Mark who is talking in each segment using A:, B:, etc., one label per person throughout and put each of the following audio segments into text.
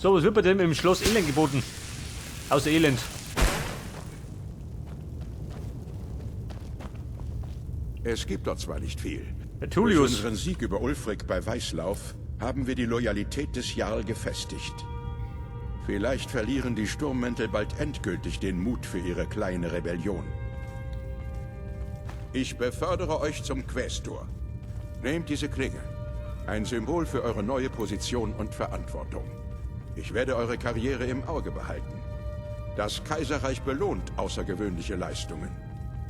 A: So, was wird bei dem im Schloss Elend geboten? Außer Elend.
B: Es gibt dort zwar nicht viel.
A: Herr Tullius.
B: Durch unseren Sieg über Ulfric bei Weißlauf haben wir die Loyalität des Jarl gefestigt. Vielleicht verlieren die Sturmmäntel bald endgültig den Mut für ihre kleine Rebellion. Ich befördere euch zum Quästor. Nehmt diese Klinge. Ein Symbol für eure neue Position und Verantwortung. Ich werde eure Karriere im Auge behalten. Das Kaiserreich belohnt außergewöhnliche Leistungen.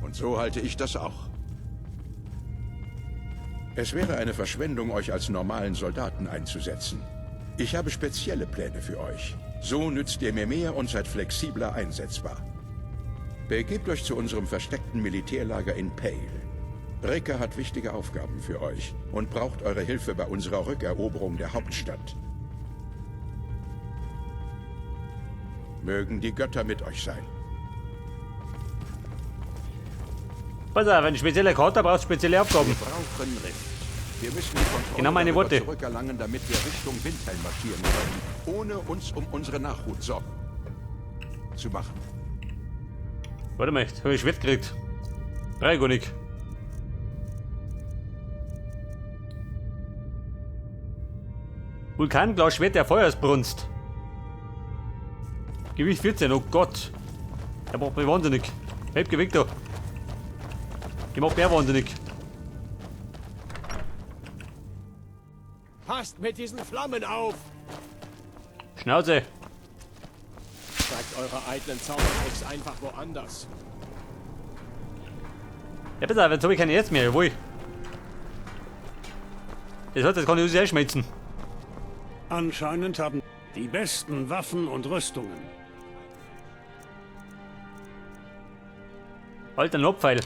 B: Und so halte ich das auch. Es wäre eine Verschwendung, euch als normalen Soldaten einzusetzen. Ich habe spezielle Pläne für euch. So nützt ihr mir mehr und seid flexibler einsetzbar. Begebt euch zu unserem versteckten Militärlager in Pale. Ricke hat wichtige Aufgaben für euch und braucht eure Hilfe bei unserer Rückeroberung der Hauptstadt. Mögen die Götter mit euch sein.
A: Pass auf, ein spezieller Kater braucht spezielle Aufgaben.
B: Wir brauchen Rift. Wir müssen die Kontrolle
A: Genau meine
B: darüber
A: Worte.
B: zurückerlangen, damit wir Richtung Windhelm marschieren können, ohne uns um unsere Nachhut Sorgen zu machen.
A: Warte mal, jetzt hab ich Schwert gekriegt. Dreigonig. Vulkanglas Schwert der Feuersbrunst. Gewicht 14, oh Gott. Der macht mich wahnsinnig. Halb Gewicht da. Ich mach mehr wahnsinnig.
C: Passt mit diesen Flammen auf!
A: Schnauze!
C: Zeigt eure eitlen Zaubertricks einfach woanders.
A: Ja, pass auf, jetzt hab ich keine Erz mehr, jawohl. Das heißt, das kann ich uns schmelzen.
D: Anscheinend haben die besten Waffen und Rüstungen.
A: Alter Notpfeil.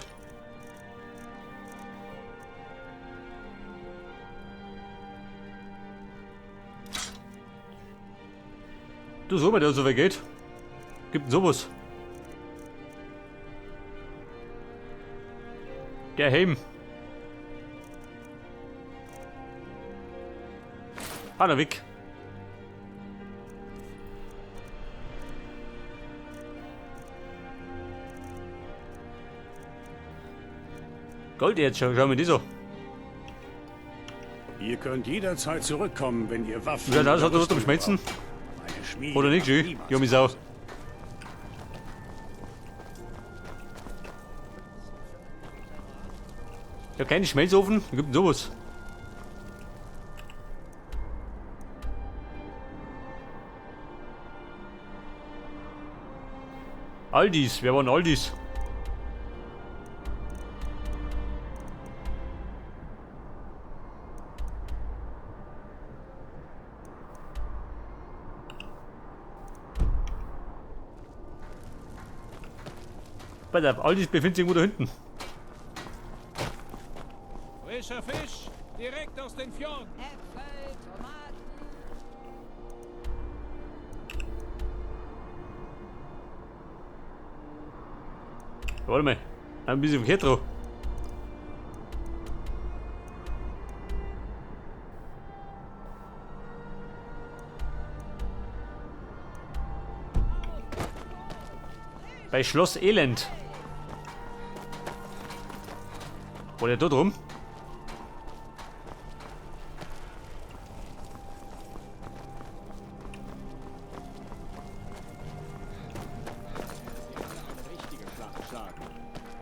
A: Du, so, wenn der so viel geht. Gibt denn sowas? Der Helm. Ah, da weg. Gold jetzt, schau mir die so.
D: Ihr könnt jederzeit zurückkommen, wenn ihr Waffen.
A: Ja, das
D: oder
A: hat was zum
D: Rüstungen
A: Schmelzen.
D: braucht. Meine Schmiede
A: Oder nicht,
D: macht
A: schön.
D: niemals
A: Junge Sau.
D: Pause.
A: Ja, keinen Schmelzofen. Wo gibt denn sowas? Aldis, wer waren Aldis? Pass auf, Aldis befindet sich irgendwo da hinten.
C: Frischer Fisch, direkt aus den Fjorden.
E: Äpfel, Tomaten.
A: Warte mal, ein bisschen verkehrt drauf. Bei Schloss Elend. War der dort rum?
C: Eine richtige Schlacht schlagen.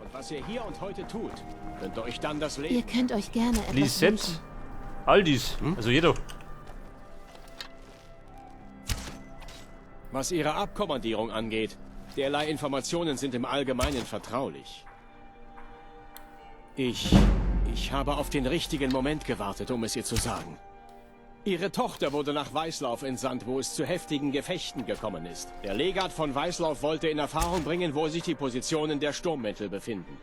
C: Und was ihr hier und heute tut, könnte euch dann das Leben.
F: Ihr könnt euch gerne etwas
A: Lisette.
F: wünschen.
A: Aldis. Also jeder.
C: Was ihre Abkommandierung angeht, derlei Informationen sind im Allgemeinen vertraulich. Ich habe auf den richtigen Moment gewartet, um es ihr zu sagen. Ihre Tochter wurde nach Weißlauf entsandt, wo es zu heftigen Gefechten gekommen ist. Der Legat von Weißlauf wollte in Erfahrung bringen, wo sich die Positionen der Sturmmäntel befinden.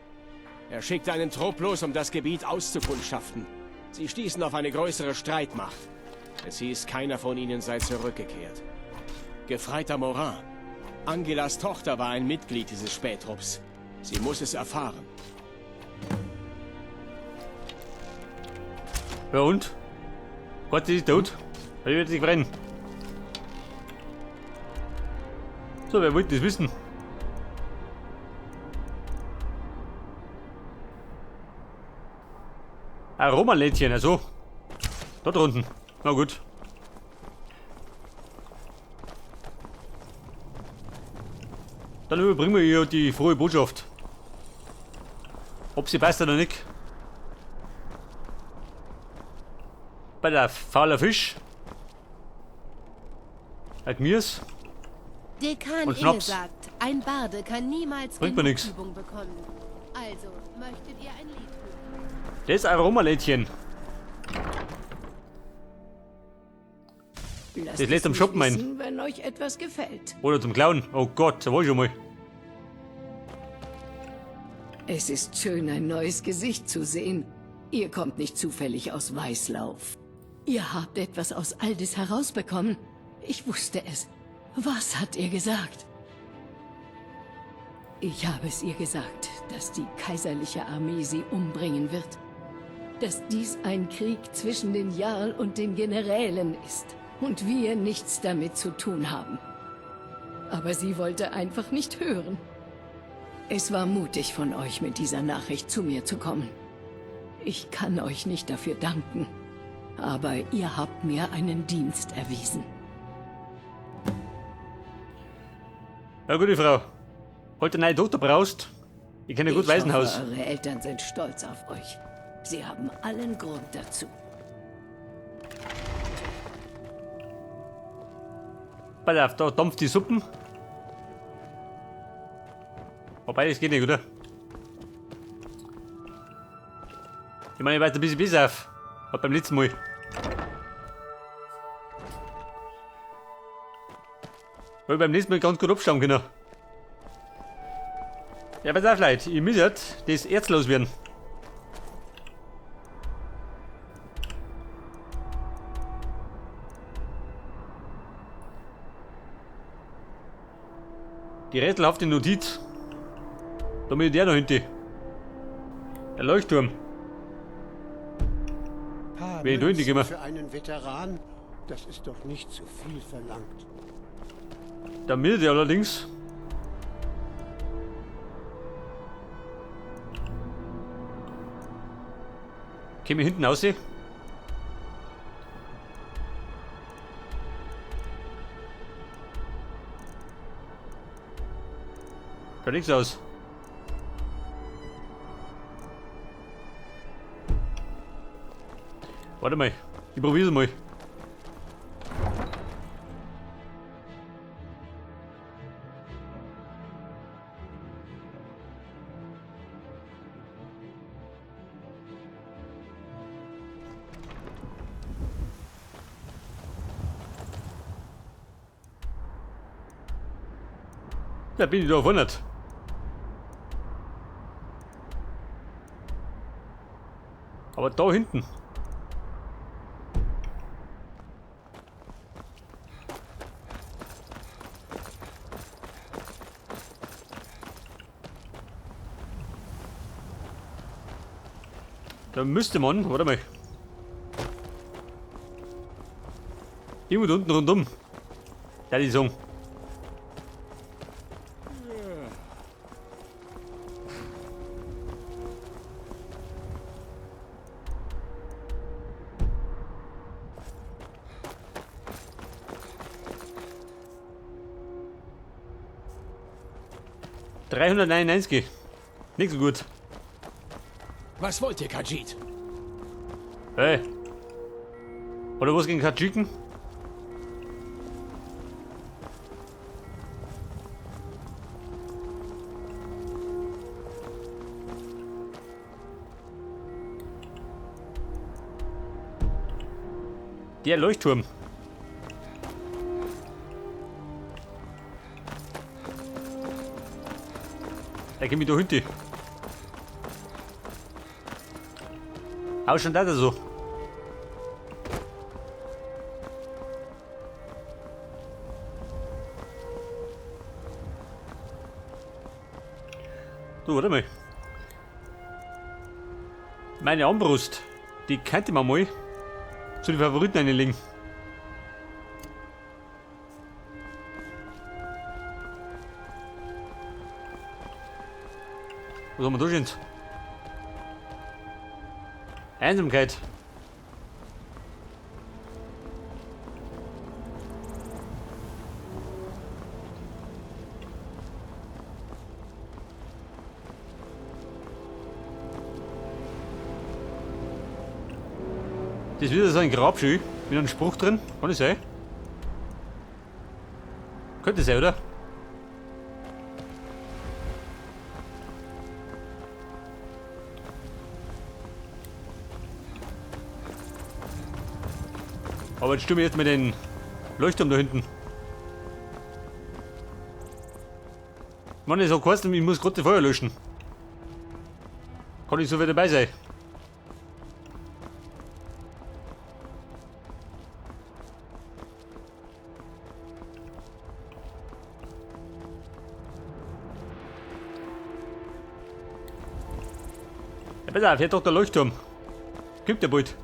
C: Er schickte einen Trupp los, um das Gebiet auszukundschaften. Sie stießen auf eine größere Streitmacht. Es hieß, keiner von ihnen sei zurückgekehrt. Gefreiter Morin. Angelas Tochter war ein Mitglied dieses Spähtrupps. Sie muss es erfahren.
A: Ja und? Gott, sie ist tot. Ich werde sich brennen. So, wer wollte das wissen? Aromalädchen, also. Dort unten. Na gut. Dann überbringen wir ihr die frohe Botschaft. Ob sie passt oder nicht. Bei der fauler Fisch. Ein Gemüse.
F: Dekan
A: Und
F: Inge
A: Schnaps.
F: sagt, ein Barde kann niemals
A: Bringt mir
F: genug
A: nix.
F: Übung bekommen. Also, möchtet ihr ein Lied hören?
A: Das Aromalädchen.
G: Lasst
A: Das lässt
G: es
A: am
G: mich
A: Shoppen ein.
G: wissen, wenn euch etwas gefällt.
A: Oder zum Klauen. Oh Gott, da war ich schon mal.
G: Es ist schön, ein neues Gesicht zu sehen. Ihr kommt nicht zufällig aus Weißlauf. Ihr habt etwas aus Aldis herausbekommen. Ich wusste es. Was hat ihr gesagt? Ich habe es ihr gesagt, dass die kaiserliche Armee sie umbringen wird. Dass dies ein Krieg zwischen den Jarl und den Generälen ist und wir nichts damit zu tun haben. Aber sie wollte einfach nicht hören. Es war mutig von euch, mit dieser Nachricht zu mir zu kommen. Ich kann euch nicht dafür danken, aber ihr habt mir einen Dienst erwiesen.
A: Ja, gute Frau. Heute eine neue Tochter brauchst. Ich kenne gut
G: Ich
A: Waisenhaus.
G: hoffe, eure Eltern sind stolz auf euch. Sie haben allen Grund dazu.
A: Pass auf, da dampft die Suppen. Wobei, das geht nicht, oder? Ich meine, ich weiß ein bisschen besser auf. Hat beim letzten Mal. Hab ich beim letzten Mal ganz gut abschauen können. Ja, pass auf, Leute, ihr müsst das Erz loswerden. Die rätselhafte Notiz. Da bin ich der noch hinten. Der Leuchtturm.
H: Paar
A: Wer tun die
H: Münzen
A: immer?
H: für einen Veteran, das ist doch nicht zu viel verlangt.
A: Der Milde allerdings. Käme hinten raus. Schaut nichts aus. Warte mal, ich probier's mal. Da bin ich doch wundert. Aber da hinten. Da müsste man, warte mal. Irgendwo da unten rundum. Da die Song. ...399. Nicht so gut.
C: Was wollt ihr, Khajiit?
A: Hey. Oder was gegen Kajiken? Der Leuchtturm. Da geh ich da hinten. Auch schon da so. Du, warte mal. Meine Armbrust, die könnte man mal zu den Favoriten einlegen. Was haben wir da schon? Einsamkeit. Das ist wieder so ein Grabschild mit einem Spruch drin. Kann das sein? Könnte sein, oder? Aber jetzt stimme ich jetzt mit den Leuchtturm da hinten. Mann, das hat geheißen, ich muss gerade die Feuer löschen. Kann ich so wieder dabei sein? Ja, pass auf, hier doch der Leuchtturm. Kommt der bald.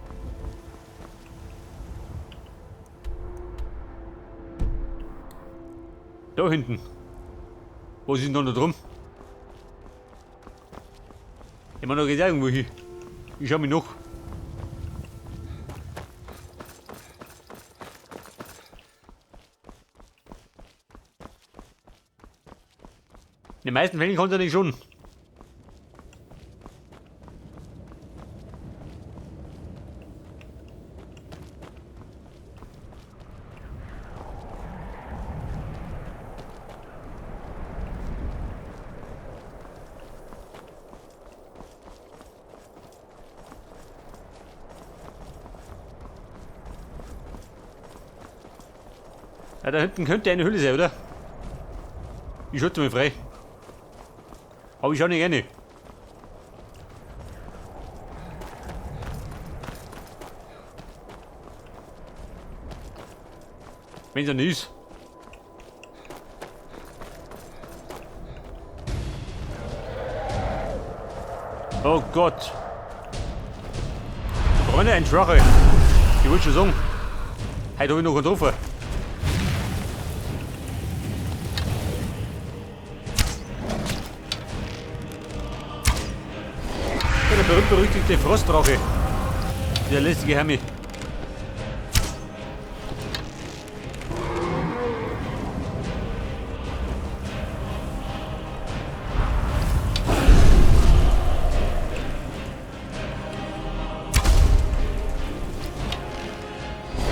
A: Da hinten. Was ist denn da drum? Ich meine, da geht irgendwo hin. Ich schau mich noch. In den meisten Fällen kommt er nicht schon. Ja, da hinten könnte eine Hülle sein, oder? Ich schalte mich frei. Aber ich schau nicht rein. Wenn's ja nicht ist. Oh Gott. Da brauchen wir einen Drache. Ich wollte schon sagen. Heute hab ich noch einen getroffen. Der berühmt-berüchtigte Frostdrache. Der lästige Hermi.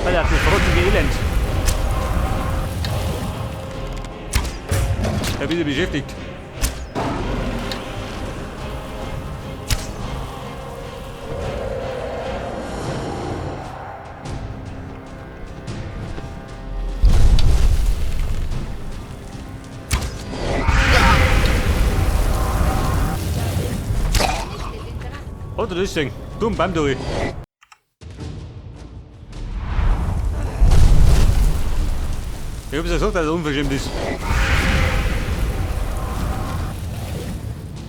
A: Alter, das frostige Elend. Da bin ich beschäftigt. Oder das Ding. Dumm, beim durch. Ich hab's ja gesagt, dass er unverschämt ist.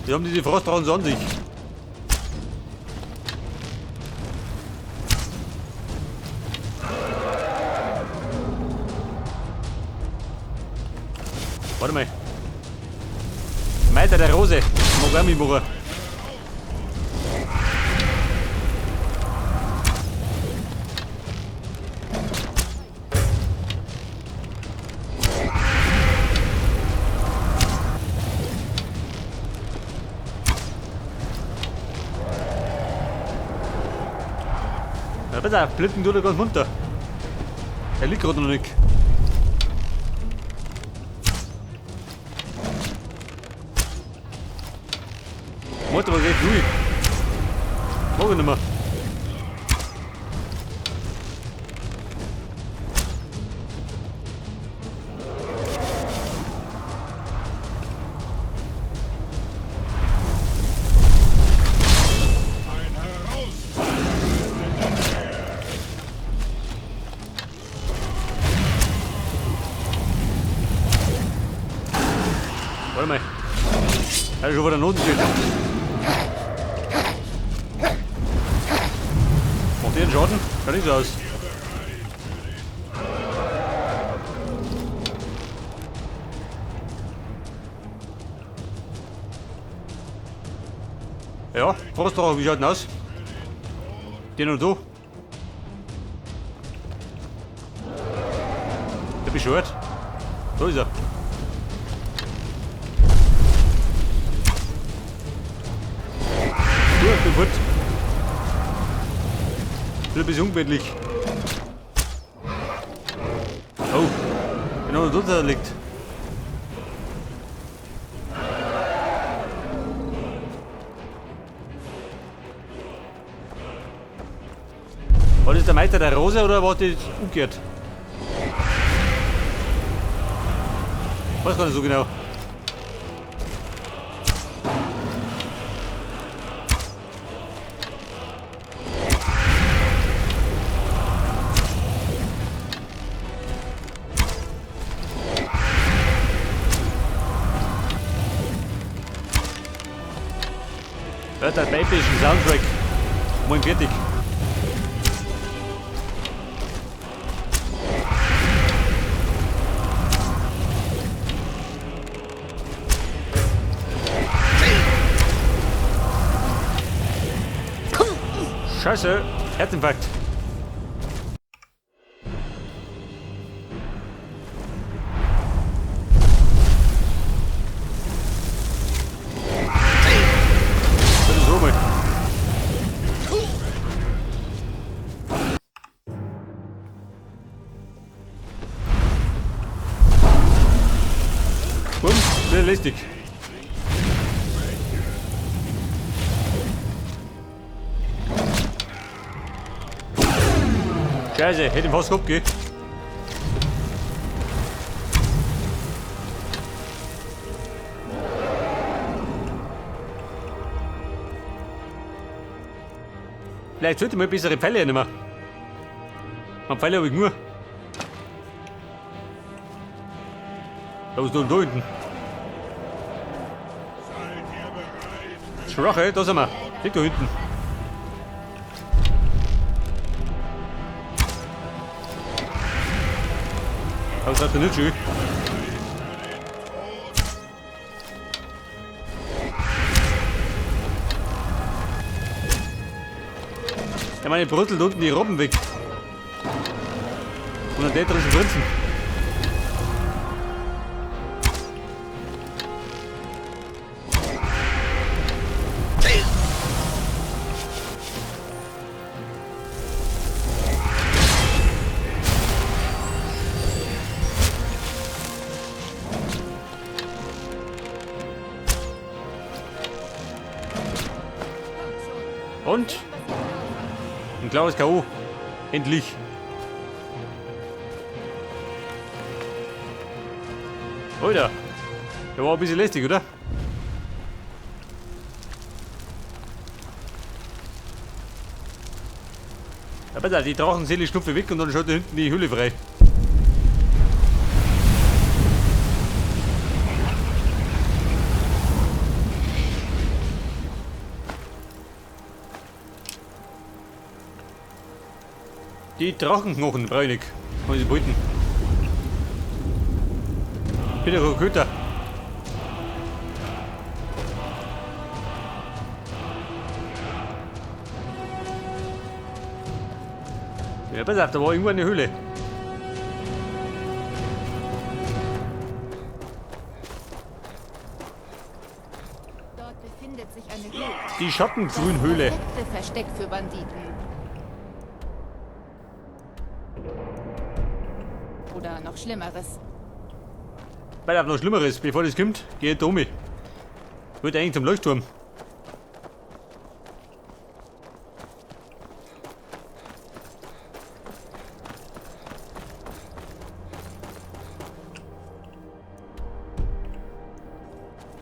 A: Die haben diese Frostrauen so an sich. Warte mal. Meiter der Rose. Mag auch mitmachen. Ja, pass auf, Blitten tut er ganz munter. Er liegt gerade noch nicht. Warte, was geht ruhig? Mach ich nicht mehr. Warte mal. Er ist schon wieder unten steht. Macht der einen Schaden? Schaut nicht so aus. Ja, Frostdrache, wie schaut denn aus? Den und so. Der bescheuert. Da ist er. Du, ich bin fort. Bin ein bisschen ungemütlich. Oh, genau da liegt. War das der Meister der Rose oder war das umgekehrt? Weiß gar nicht so genau. Hört der epischen Soundtrack. Moin, fertig. Scheiße, Herzinfarkt. Das ist so mal. Bumm, sehr lästig. Scheiße, hätte ihm fast gehabt, gell? Vielleicht sollte ich mal bessere Pfeile nehmen. Man, Pfeile habe ich nur. Da ist da hinten. Schwache, da sind wir. Liegt da hinten. Das hat er nicht schön. Ja, meine brüttelt unten die Robben weg. Und dann der Prinzen. Und ein klares K.O. Endlich. Alter, der war ein bisschen lästig, oder? Ja, bitte, die Drachenseele schnupfe weg und dann schaut da hinten die Hülle frei. Die Drachenknochen, bräunig. Kann ich behalten. Bin ja Köter. Ja, pass auf, da war irgendwo eine Höhle.
F: Dort befindet sich eine Höhle.
A: Die Schattengrünhöhle.
F: Das perfekte Versteck für Banditen. Oder noch Schlimmeres.
A: Weil auf noch Schlimmeres, bevor das kommt, geh ich da um. Ich wollte eigentlich zum Leuchtturm.